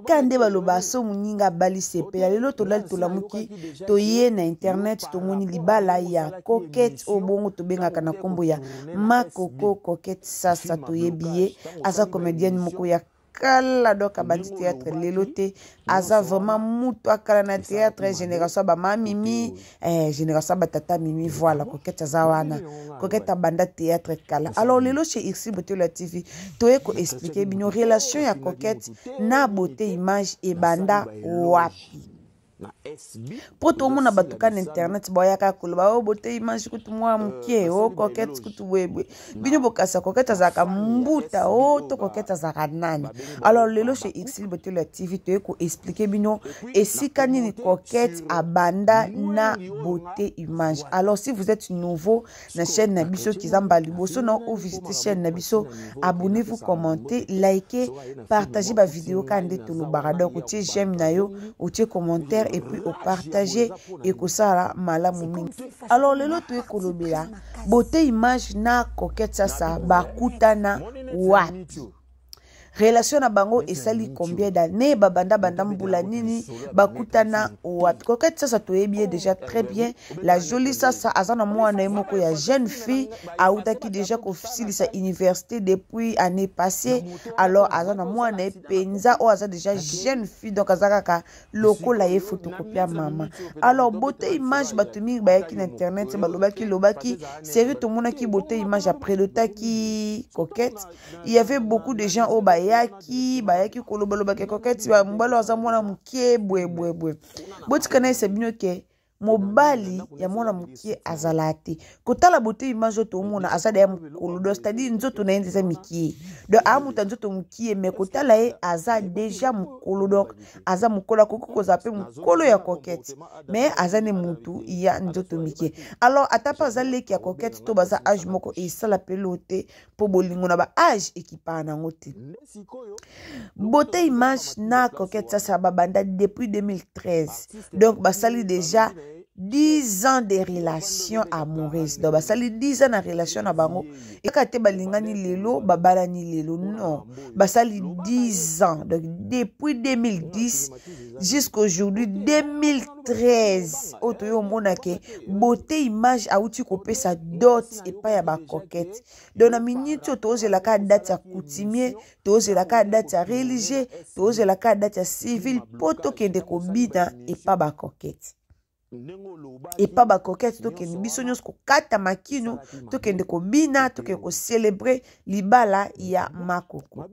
Ka nde baloba so moninga abali sepela. Lelo tolali tolamuki, toye na internet, tomoni libala ya Coquette oyo bongo tobengaka na nkombo ya Makoko. Coquette Sasa, toyebi ye, aza comédienne moko ya kala, donc abandi théâtre lelo te, aza vraiment mutu akala na théâtre, génération ya bama Mimi, génération ya batata Mimi. Voilà, Coquette aza wana. Coquette abanda théâtre kala. Alors lelo chez Irsi Botelo ya TV, toye koexpliquer bino relation ya Coquette na Beauté Image ebanda wapi, mpo tomona bato ka na internet bayaka koloba: "O oh, Beauté Image kutu mwa moke, o oh, Coquette kutu boyeboye." Bino bokasa Coquette azalaka mbuta o oh, to Coquette azalaka nani? Alors lelo chez Xil Botelo ya TV, toye koexpliquer bino esika nini Coquette abanda na Beauté Image. Alors si vous êtes nouveau na chaîne na biso, kiza mbala liboso na ovisite chaîne na biso, abonnez-vous, commentez, likez, partagez bavideo kaka nde tolobaka. Donc otie j'aime na yo, otie commentaire et puis opartage, ekosala malamu mingi. Alors lelo toye kolobela Beauté Image na Coquette Sasa, bakutana wapi, relation na bango esali combien d'année, babanda banda mbula nini, bakutana wapi. Coquette Sasa, toyebi ye déjà très bien, la jolie Sasa. Aza na mwana ye moko ya jeune fille, autaki déjà kosilisa université depuis année passée. Alors aza na mwana ye mpenza oyo aza déjà jeune fille, donc aza kaka lokola ye photocopie ya mama. Alors Beauté Image, bato mingi bayaki na internet, balobaki lobaki série, tomonaki Beauté Image aprédotaki Coquette. Il y avait beaucoup de gens oyo bayaki kolobalobaki Coquette, mobali aza mwana moke, boye boye boye. Botika nayesa bino ke mobali ya mwana moke azala te. Kotala Beauté Image oyo tomona, aza deya mokolo, donc c'est-à-dire nzoto na ye nde eza mikie, donc aa moto ya nzoto mokie, mais kotala ye, aza déjà mokolo. Donc aza mokolo, akoki kozala mpe mokolo ya Coquette, mais aza nde motu ya nzoto mike. Alors ata mpe aza leki ya Coquette to baza age moko, esala mpe lo te, mpo bolingo na ba age ekipaka nango te. Beauté Image na Coquette Sasa babanda depuis 2013, donc basali déjà 10 ans de relation amoureuse. Donc basali 10 ans na relation na bango. Kaka te balingani lelo, babalani lelo, non, basali 10 ans, donc depuis 2010 jusqu'aujourd'hui 2013 oyo toyo omona ke Beauté Image awuti kopesa dot epai ya bacoquette. Donc na minute oyo tozelaka date ya coutumier, tozelaka date ya religieux, tozelaka date ya civil, mpo tokende kobina epa bacoquette. Epa bacoquette, tokende biso nyonso kokata makinu, tokende kobina, tokende kocélébrer libala ya Makoko.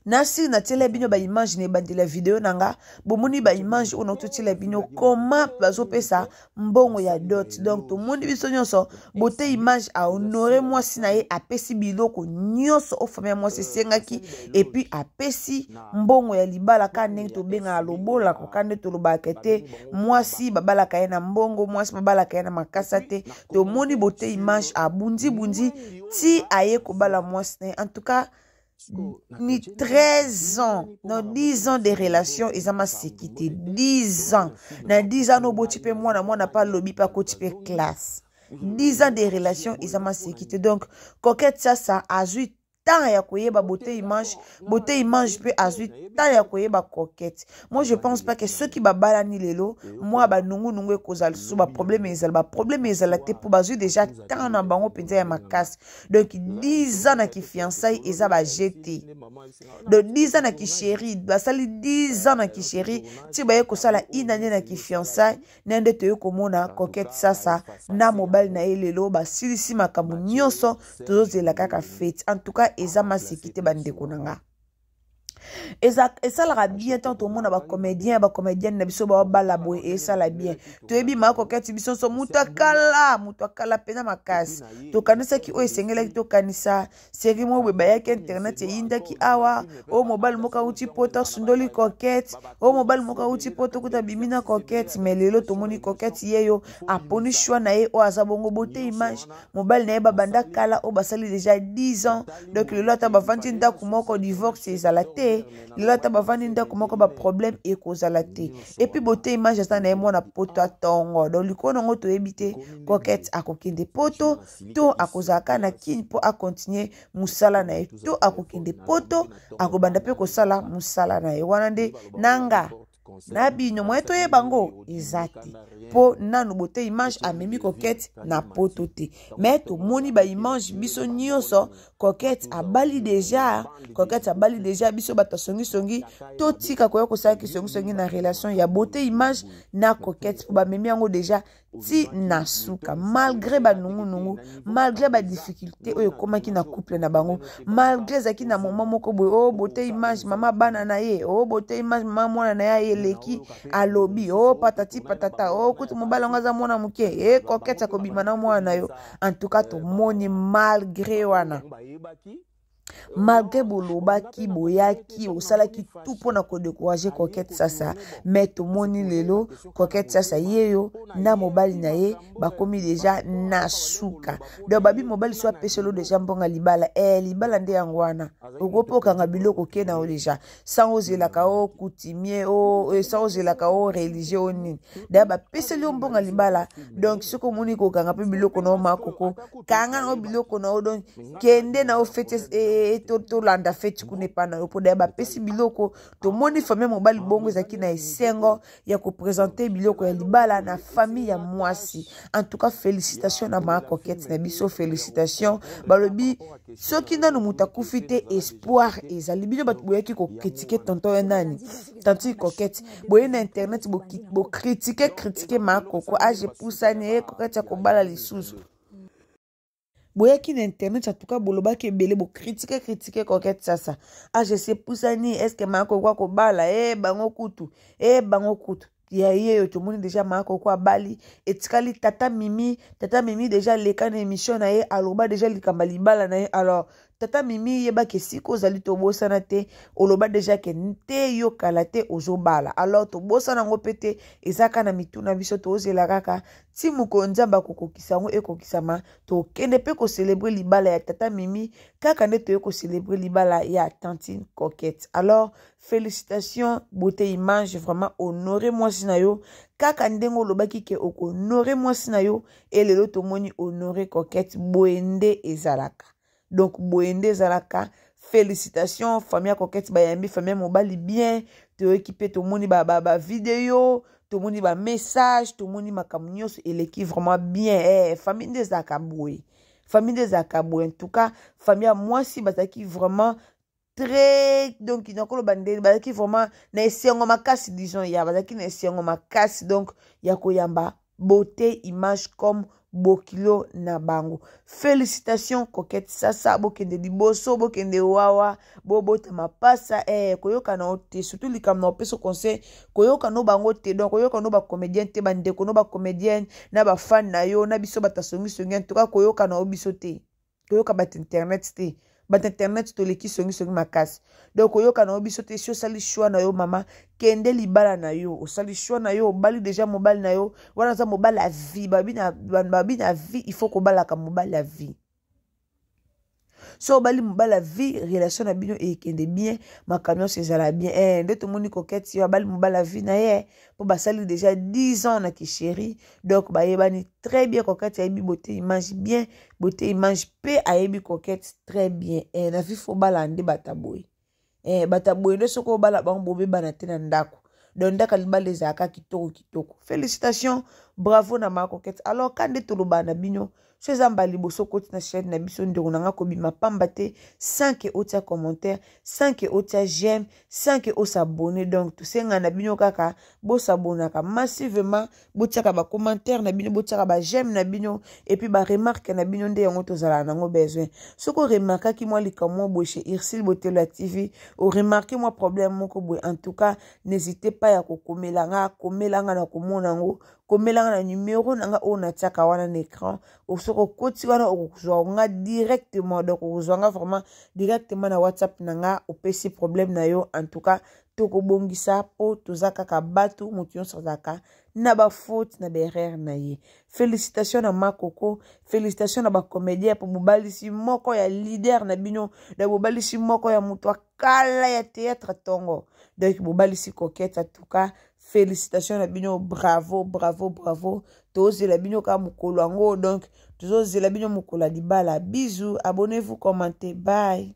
Nasi natiela bino baimage na ebandeli ya video na nga. Bomoni baimage oyo naototiela bino, koma bazopesa mbongo ya dot. Donc tomoni biso nyonso, Beauté Image ahonorer mwasi na ye, apesi biloko nyonso oyo famille ya mwasi esengaki, et puis apesi mbongo ya libala. Kaka ndenge tobengaka lobolako, kaka nde tolobaka te, mwasi babalaka ye na mbongo, mwasi babalaka ye na makasa te. Tomoni Beauté Image abundibundi ti aye kobala mwasi na ye. En tout cas, ni 13 ans, non, 10 ans de relation eza maseki te. 10 ans, na 10 ans noboti mpe mwana, mwana mpe alobi mpe akoti mpe classe. 10 ans de relation eza maseki te. Donc Coquette Sasa azwi temps ya koyeba Beauté Image, Beauté Image mpe azwi temps ya koyeba Coquette. Moi, je pense pas que soki babalani lelo, mwa banungunungu ekozala lisusu, baproblème ezala, baproblème ezala te, mpo bazwi déjà temps na bango mpenza ya makasi. Donc 10 ans na kifiançailles eza baje te. Donc 10 ans na kichéri, basali 10 ans na kichéri ti baye kosala une année na kifiançailles na nde toye komona Coquette Sasa na mobali na ye. Lelo basilisi makambo nyonso, tozozela kaka fête. En tout cas, eza maseki te, bandeko na nga. Esalaka bien ntango tomona bacomédien, bacomédienne na biso baobala boye, esala bien. Toyebi Ma Coquette, biso nyonso, moto akala, moto akala mpena makasi. Tokanisaki oyo esengelaki tokanisa, série moko boye bayaki, internet eyindaki awa. Oyo mobali moko awuti Poto, asundoli Coquette. Oyo mobali moko awuti Poto, kuta bimi na Coquette. Mais lelo tomoni Coquette yeyo aponi choix na ye, oyo aza bongo Beauté Image, mobali na ye babanda kala, oyo basali déjà 10 ans. Donc lelo ata bavandi ndako moko, divorce ezala te. Lelo ata bavandi ndako moko, baproblème ekozala te. Et puis Beauté Image aza na ye mwana Poto atongo. Donc likolo nango toyebi te, Coquette akokende Poto to akozala kaka na Kini mpo akontinue mosala na ye, to akokende Poto, akobanda mpe kosala mosala na ye. Wana nde nanga na bino moye toyeba ngo eza te, mpo nanu Beauté Image amemi Coquette na Poto te. Mais tomoni baimage biso nyonso, Coquette abali déjà, Coquette abali déjà. Biso bato asongisongi, totika koya kosala kisongisongi na relation ya Beauté Image na Coquette, mpo bamemi yango déjà ti na suka, malgré banungunungu, malgré badifficulté oyo ekomaki na couple na bango, malgré ezalaki na moment moko boye, o oh, Beauté Image mama bana na ye, o oh, Beauté Image mama mwana na ye ayeleki, alobi o oh, patati patata, o kutu mobali yango aza mwana moke e, Coquette akobima na mwana na yo. En tout cas tomoni malgré wana, malgré bolobaki, boyaki, osalaki tout mpona kodécourager Coquette Sasa, mais tomoni lelo Coquette Sasa yeyo na mobali na ye bakomi déjà na suka. Donc babi mobali so apeselo déjà mbongo libala, libala nde yango wana. Okoki mpe okanga biloko ke na yo déjà, sans ozelaka o coutumier, o sans ozelaka o religieux o nini. Daya bapeseli yo mbongo libala. Donc soki omoni kokanga mpe biloko na yo, makoko kanga na yo biloko na yo. Donc kende na yo feti, tolanda feti kuna epa na yo, mpo daya bapesi biloko. Tomoni famille mobali bongo ezalaki na esengo ya koprésenter biloko ya libala na famille ya mwasi. En tout cas félicitation na Ma Coquette na biso, félicitation. Balobi soki nanu moto akufi te, espoir ezali. Bino bato boyaki kocritiquer tonton yo nani, tantine Coquette, boye na internet bocritiquer, critiquer Ma Koko, age epusani ye, Coquette ya kobala lisusu. Boyaki na internet, en tout cas bolobaki ebele, bocritiquer, critiquer Coquette Sasa, age epusani, est-ce Ma Koko akobala? E bango kutu, e bango kutu ya ye oyo tomoni déjà Ma Koko abali. Etikali tata Mimi. Tata Mimi déjà aleka na émission na ye, aloba déjà likambo ya libala na ye. Alors tata Mimi, yebaki esika ozali, tobosana te. Oloba déjà ke te yo kala te ozobala. Alors tobosana yango mpe te, eza kaka na mitu na biso. Tozela kaka ti mokolo Nzambe akokokisa yango, ekokisama. Tokende mpe kocélébrer libala ya tata Mimi, kaka nde toye kocélébrer libala ya tantine Coquette. Alors félicitation Beauté Image, vraiment honore mwasi na yo kaka ndenge olobaki ke okohonorer mwasi na yo. Elelo tomoni honore Coquette, boye nde ezalaka. Donc boye nde ezalaka. Félicitation famille ya Coquette, bayambi famille ya mobali bien. Toyoki mpe, tomoni bavideo, ba tomoni bamessage, tomoni makambo nyonso eleki vraiment bien. Famille nde ezalaka boye, famille nde ezalaka boye. En tout cas famille ya mwasi bazalaki vraiment très, donc nakoloba ndeni, bazalaki vraiment na esengo makasi, disons ya bazalaki na esengo makasi donc ya koyamba Beauté Image comme bokilo na bango. Félicitation Coquette Sasa, bokende liboso, bokende wawa, bobota mapasa. Koyoka na yo te, surtout likambo na opesa conseil, koyoka no bango te. Donc koyoka no bacomédien te, bandeko no bacomédienne na bafan na yo na biso bato asongisongi. En tout cas koyoka na yo biso te, koyoka bato internet te. Bato internet toleki songisongi makasi. Donc koyoka na yo biso te. Si osali choix na yo, mama, kende libala na yo. Osali choix na yo, obali déjà mobali na yo wana, aza mobali ya vie. Babi na vie, il faut kobalaka mobali ya vie. So obali mobali ya vie, relation na bino ekende bien, makambo nyonso ezala bien. Nde tomoni Coquette yo abali mobali ya vie na ye, mpo basali déjà 10 ans na kichéri. Donc bayebani très bien. Coquette ayebi Beauté Image bien, Beauté Image mpe ayebi Coquette très bien. Na vie faut obala nde bato boye. Bato boye nde soki obala bango, bobebana te na ndako. Donc ndako ya libala ezalaka kitoko kitoko. Félicitation, bravo na Ma Coquette. Alors ka nde tolobaka na bino. So eza mbala liboso okoti na chaîne na biso, ndeko na nga, kobima pamba te sans que otia commentaire, sans que otia j'aime, sans que osabonne. Donc tosenga na bino kaka bosabonaka massivement, botiaka bacommentaire na bino, botiaka baj'aime na bino, et puis baremarque na bino nde yango tozalaka nango besoin. Soki oremarkaki mwa likambo boye chez Ursule Botelo ya TV, oremarke mwa problème moko boye, en tout cas n'hésitez pas ya kokomela nga, komela nga na komona yango, komela nga na numero na nga oyo natiaka wana na écran. Soki okoti wana, okozwa nga directement. Donc okozwa nga vraiment directement na WhatsApp na nga, opesi problème na yo. En tout cas tokobongisa, mpo toza kaka bato, moto nyonso azalaka na bafaute na baerreur na ye. Félicitation na Makoko, félicitation na bacomédien, mpo bobalisi moko ya leader na bino, na bobalisi moko ya moto akala ya théâtre ntongo. Donc bobalisi Coquette. En tout cas félicitation na bino, bravo, bravo, bravo. Tozela bino kaka mokolo yango, donc tozozela bino mokolo ya libala. Bisous, abonnez-vous, commentez, bye.